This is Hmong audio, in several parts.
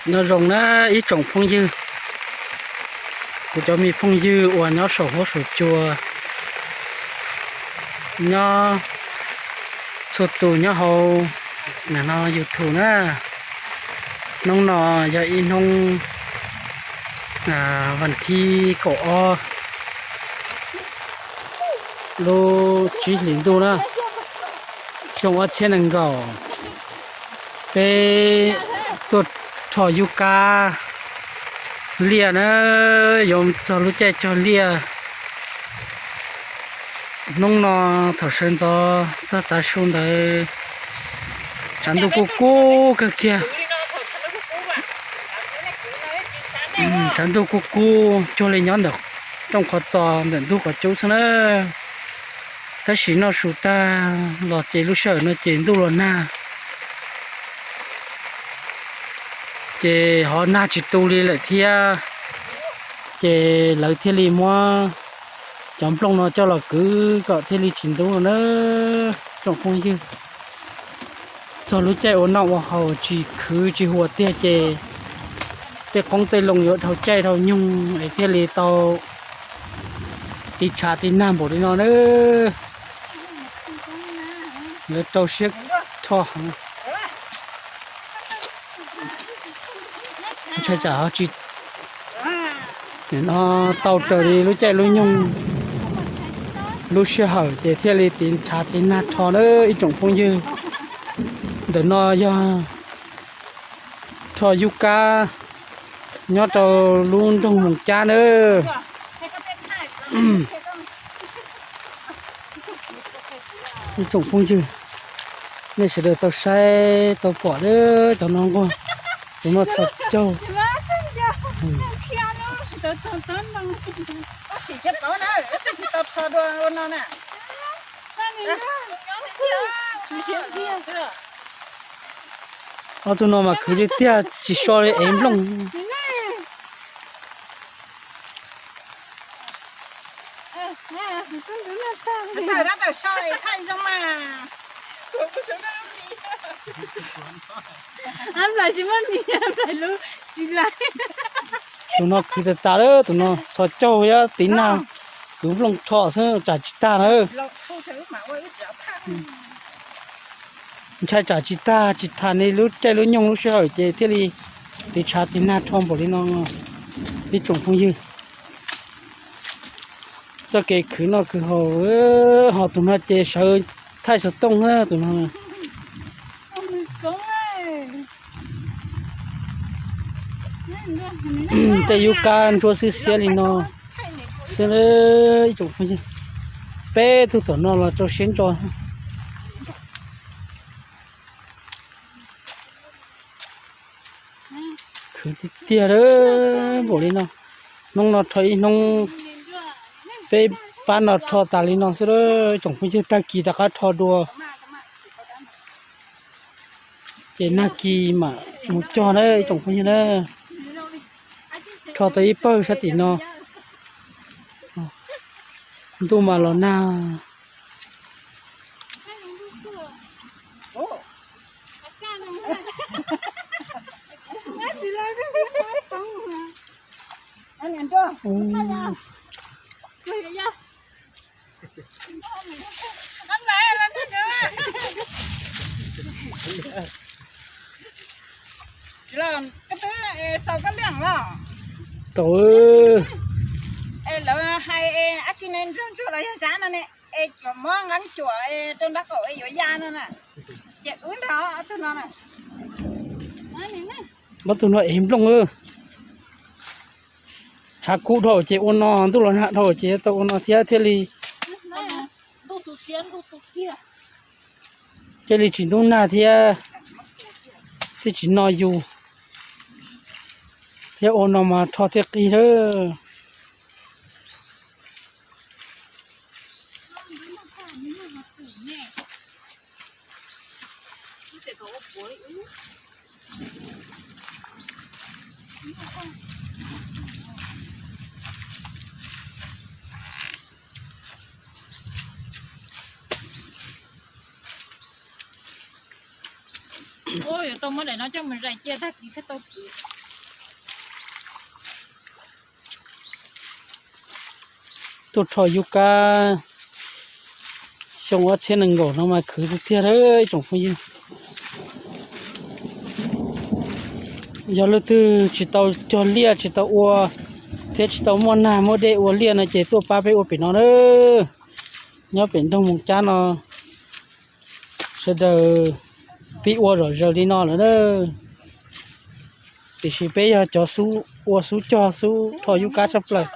Nyob zoo na ib tsoom phooj ywg, kuv cov me phooj ywg uas nyob saum huab saum cua, nyob txhua tus nyob hauv no YouTube na. Hnub no yog ib hnub vas thib kaum ob lub tsib hlis ntuj na, xyoo ob txhiab nees nkaum. Peb tuaj rho yub kab liaj na, yuav txog lub caij cog liaj. Hnub no thaum sawv ntxov txog tav su ntawd, tshav ntuj kuj kub kawg kiag. Tshav ntuj kuj kub cuag li nyob ntawm rooj qhov txos ntawm ntug qhov cub xwb na. Tab sis noj su tag los ces lub sij hawm no ces ntuj los nag, ces ho nag tsis tu li lawm thiab. Ces lawv thiaj li muab cov nplooj no coj los kwv kom thiaj li tsis ntub no na tsoom phooj ywg. Txog lub caij ua noj ua haus tsis khwv tsis huam tiag ces tej qoob tej loo yuav dhau caij dhau nyoog es thiaj li tau tiv tshav tiv nag npaum li no na. Lawv rau siab rho heev. Ntshai tsam ho tsis, nim no tau raws li lub caij lub nyoog lub sij hawm ces thiaj li tiv tshav tiv nag rho na ib tsoom phooj ywg. Ntawm no yog rho yub kab nyob rau lub nroog Moos Cab na. Ib tsoom phooj ywg, nej sawv daws tau saib tau pom cov no nquag, cov no txhos caug. Ob tug no mas khwv tiag tiag tsis so li ev nplooj. Tus no khwv tas tas lawm, tus no txhos caug thiab tiv nag, kwv nplooj rho xwb tsam tsis tag na. Ntshai tsam tsis tag, tsis tham li lub caij lub nyoog lub sij hawm ces thiaj li tiv tshav tiv nag rho npaum li no. Ib tsoom phooj ywg, txoj kev khwv noj khwv haus, ho tus no ces sawv thaij xov tooj na tus no. Tej yub kab ntsuab xwb xiab li no xwb. Ib tsoom phooj ywg, peb tug tom no los rau siab ntso. Khwv tiag tiag npaum li no. Hnub no rho ib hnub, peb pab no rho tas li no xwb, tsoom phooj ywg, tag kis rov qab rho dua. Ces nag kis mam mus cog na ib tsoom phooj ywg na. Rho tau ib pawg sab tim no, ntuj mas los nag. Tau, lawv hais dab tsi ne, ntsuag ntsuag los yog dab no ne, es muab nqeeb cuam rau nraub qaum yuav ya no na. Ces wb ntag ob tug no na. Ob tug no ev nplooj. Tshav kub dhau ces ua no, ntuj los nag dhau ces tau ua no thiab thiaj li, thiaj li tsis ntub nag thiab, thiaj tsis no yus, thiab ua no mas rho thiaj qig lawm. Tau muab daim no coj mus zais cia tag kis thiaj tau kwv. Tuaj rho yub kab xyoo ob txhiab nees nkaum no mas khwv tiag tiag lawm ib tsoom phooj ywg. Yog leej twg tsis tau cog liaj tsis tau ua thiab tsis tau muaj nag muaj dej ua liaj no ces tuaj pab peb ua pem no na. Nyob pem nroog Moos Cab no sawv daws pib ua zom zaws li no lawm na. Tiam sis peb yog cov xub ua xub cog xub rho yub kab tshaj plaws.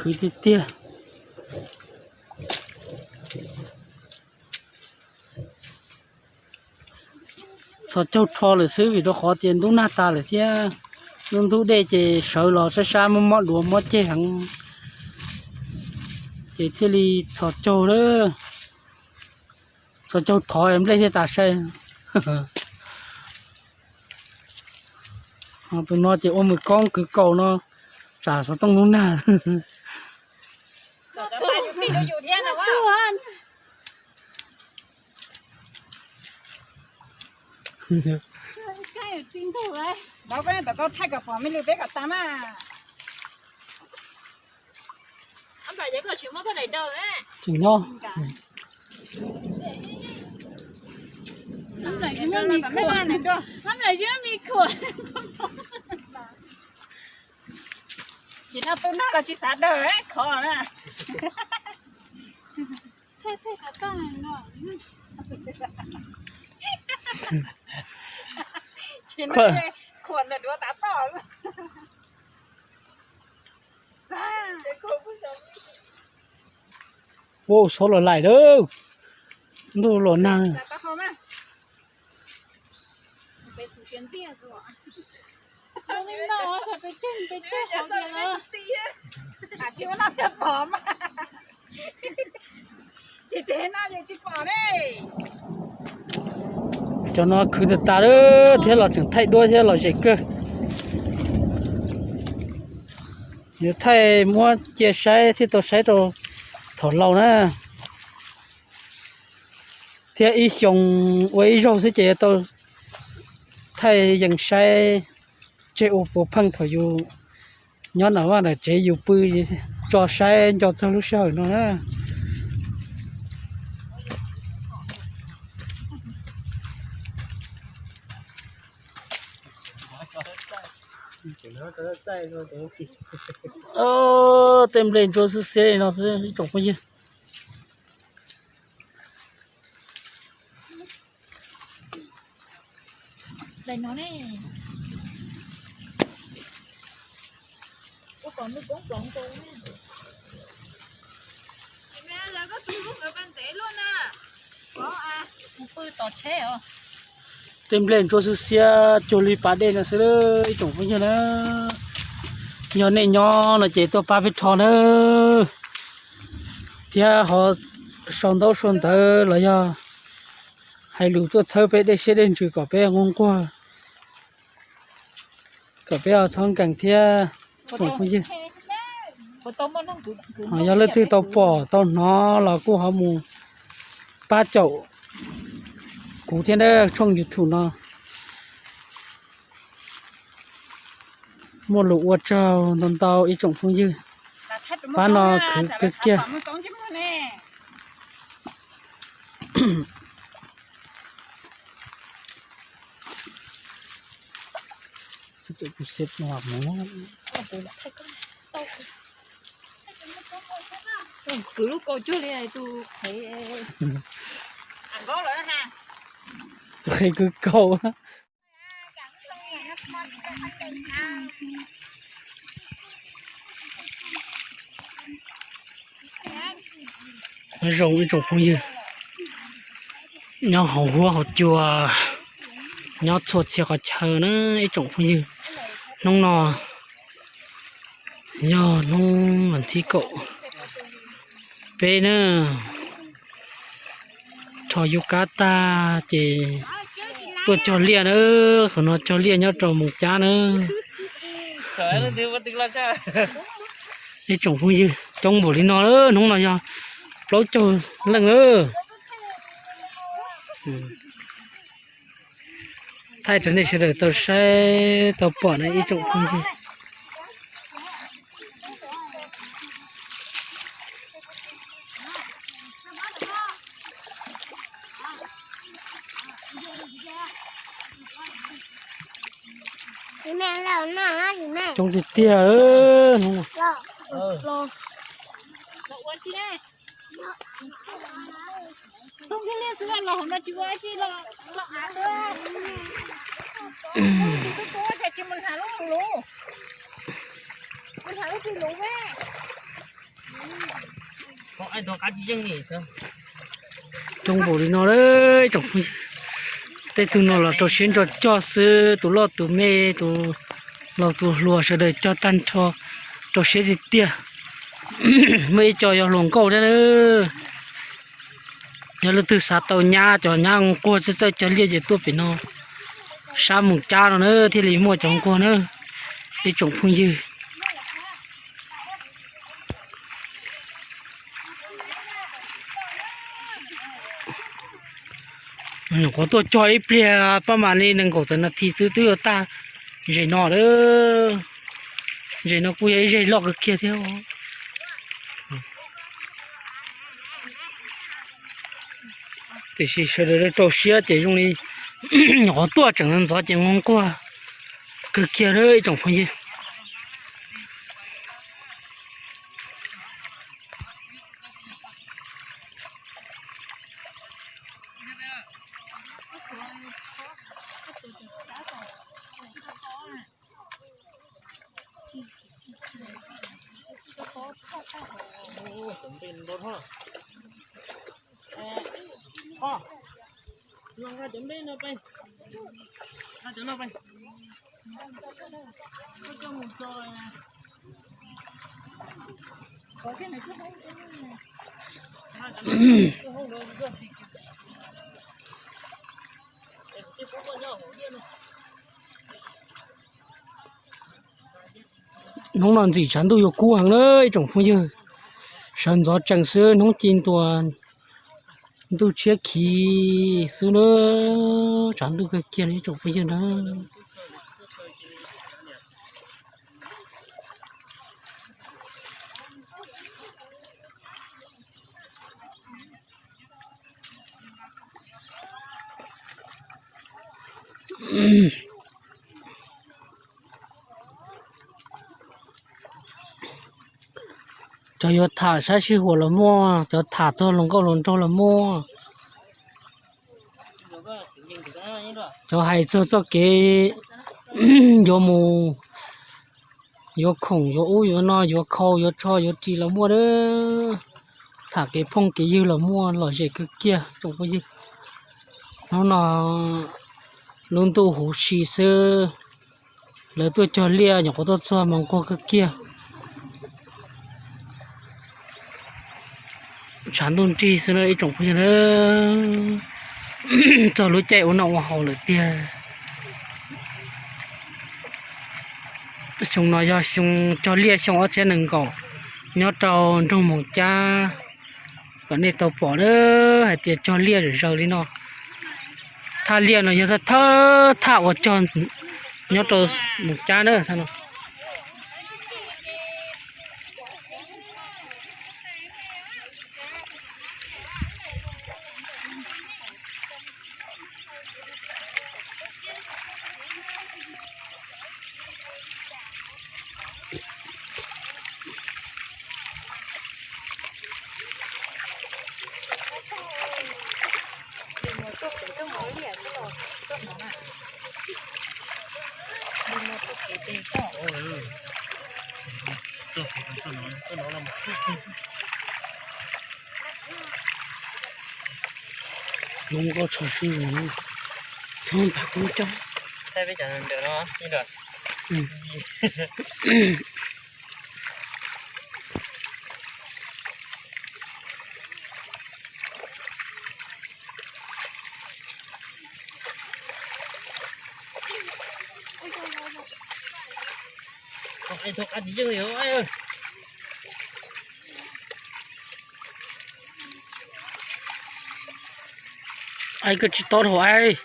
Khwv tiag tiag. Txhos caug rho lawm xwb vim rau qhov tias ntub nag tas lawm thiab. Ntub ntub dej ces sawv los sab sab muab mob duav mob ceg heev, ces thiaj li txhos caug lawm. Txhos caug thov nplej thiaj tas sai. Tus no ces ua mws koob kwv kaus no, tsam xov tooj hnub nag. Tseem nyob. Tsis no tus no los tsis xav daws khov na. Tsis no khuam nws duav tav toj. Ua xob los laim lawm, ntuj los nag. Cov no khwv tas tas lawm thiab los tseem thaij duab thiab los zem kawg. Yuav thaij muab cia saib thiaj tau saib rau thaum laus na. Thiab ib xyoo ua ib zaug xwb ces yuav tau thaij yees saib tseg ua puas pheej thaum yus nyob nram vaj nram tsev yus pw tso saib nco txog lub sij hawm no na. Tej nplej ntsuab xwb xiab li no xwb ib tsoom phooj ywg. Tej nplej ntsuab xwb xiab cuag li pas dej no xwb ib tsoom phooj ywg na. Yog nej nyob no ces tuaj pab peb rho na, thiab ho sau ntaub sau ntawv los yog hais lus tuaj txhawb peb dej siab dej ntsws kom peb nquag nquag, kom peb ho txhob nkees thiab tsoom phooj ywg. Yog leej twg tau pom tau hnov los kuj ho mus pab caum kuv thiab na, tshooj YouTube no. Muaj lus ua tsaug ntau ntau ib tsoom phooj ywg, pab no khwv kawg kiag. Kwv lub kaus cuag li tus qhev, tus qhev kwv kaus. Nyob zoo ib tsoom phooj ywg nyob hauv huab hauv cua, nyob txhua txhia qhov chaw na ib tsoom phooj ywg. Hnub no yog hnub vas thib kaum peb na, rho yub kab tag ces Tuaj cog liaj na, qhov no cog liaj nyob rau Moos Cab na. Ib tsoom phooj ywg, coob npaum li no, hnub no yog plaub caug leej lawm. Thaij rau nej sawv daws tau saib tau pom na ib tsoom phooj ywg. Coob tiag tiag. Coob npaum li no, tej tug no los rau siab ntso cog xwb, tus loj tus me, tus laus tus hluas sawv daws cog tag nrho, rau siab tiag tiag. Muaj ib co yog hluas nkauj thiab. Yog leej twg xav tau nyab, cov nyab nquag txawj txawj cog liaj ces tuaj pem no, sab Moos Cab no na thiaj li muaj cov nquag na, ib tsoom phooj ywg. Nyuam qhuav tuaj cog ib pliag pab mam li nees nkaum tawm nas this xwb twb yuav tag zes no lawm. Zes no kuj yog ib zes loj kawg kiag thiab. Tiam sis sawv daws rau siab ces zoo li nyuam qhuav tuaj tseem ntxov ces nquag kawg kiag lawm ib tsoom phooj ywg. Hnub no ntxim tshav ntuj yuav kub heev na ib tsoom phooj ywg. Sawv ntxov tsees xwb, hnub ci ntua ntuj tshiab khiv xwb na, tshav ntuj kawg kiag li ib tsoom phooj ywg na. Cov yuav tham saib sij huam los muaj, cov tham txog hluas nkauj hluas nraug los muaj, cov hais txog txoj kev yuav mus yuav khoom yuav ub yuav no yuav khau yuav tsho yuav ris los muaj, tham kev phooj kev ywg los muaj, lom zem kawg kiag tsoom phooj ywg. Hnub no lub ntuj huv si xwb, lawv tuaj cog liaj nyuam qhuav tuaj txog mas nquag kawg kiag. Tshav ntuj nrig xwb na ib tsoom phooj ywg na, txog lub caij ua noj ua haus lawm tiag. Xyoo no yog xyoo cog liaj xyoo ob txhiab nees nkaum nyob rau nroog Moos Cab, kom nej tau pom na hais tias cog liaj zom zaws li no. Thaj liaj no yog thaj thaj uas cog nyob rau Moos Cab na. Lub nkauj tsho sib zus, txhob npam koob coj. Aib koj tsis tau hauv aib.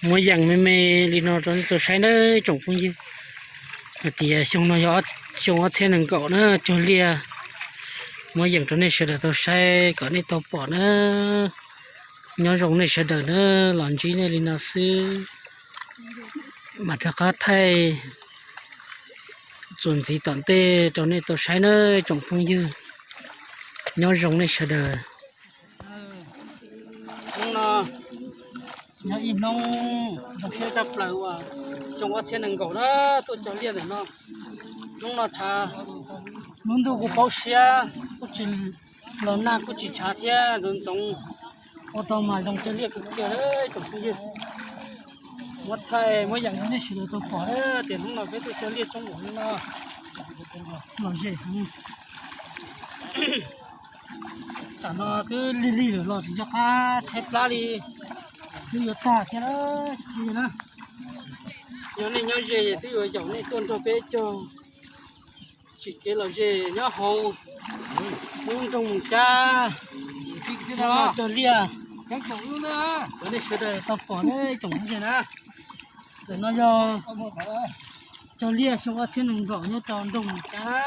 Muab yeem me me li no rau nej tau saib nawb tsoom phooj ywg. Hais tias xyoo no yog xyoo ob txhiab nees nkaum na, cog liaj. Muab yeem rau nej sawv daws tau saib kom nej tau pom na. Nyob zoo nej sawv daws na, los ntsib nej li no xwb. Mam rov qab thaij txuas ntxiv tom ntej rau nej tau saib nawb tsoom phooj ywg. Nyob zoo nej sawv daws. Hnub no yog ib hnub zoo siab tshaj plaws uas xyoo ob txhiab nees nkaum na tuaj cog liaj ntawm no. Hnub no tshav, lub ntuj kuj paub siab, kuj tsis los nag kuj tsis tshav thiab ntxoov ntxoov, ua rau mas zoo cog liaj kawg kiag tsoom phooj ywg. Muab thaij muab yeem rau nej sawv daws tau pom tias hnub no peb tuaj cog liaj coob npaum li no los ze heev. Tam no twb lig lig lawm los tsis nco qab tshaib plab li, twb yuav tag thiab na. Yog nej nyob ze twb yuav yaum nej tuaj nrog peb cog tsim kev lom zem nyob hauv lub nroog Mus Cab, cog liaj rau nej sawv daws tau pom na tsoom phooj ywg na. Ntawm no yog cog liaj xyoo ob txhiab nees nkaum nyob rau nroog Mus Cab na.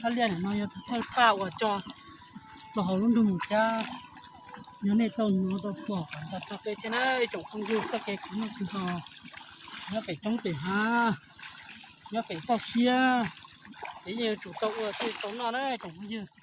Thaj liaj ntawm no yog thaj thawj thaj uas cog los hauv lub nroog Mus Cab. Yog nej tau hnov tau pom kom nco txog peb thiab na ib tsoom phooj ywg, txoj kev khwv noj khwv haus nyob pem roob pem hav, nyob pem toj siab, ces yeej yuav tsum tau ua thiaj tau noj na tsoom phooj ywg.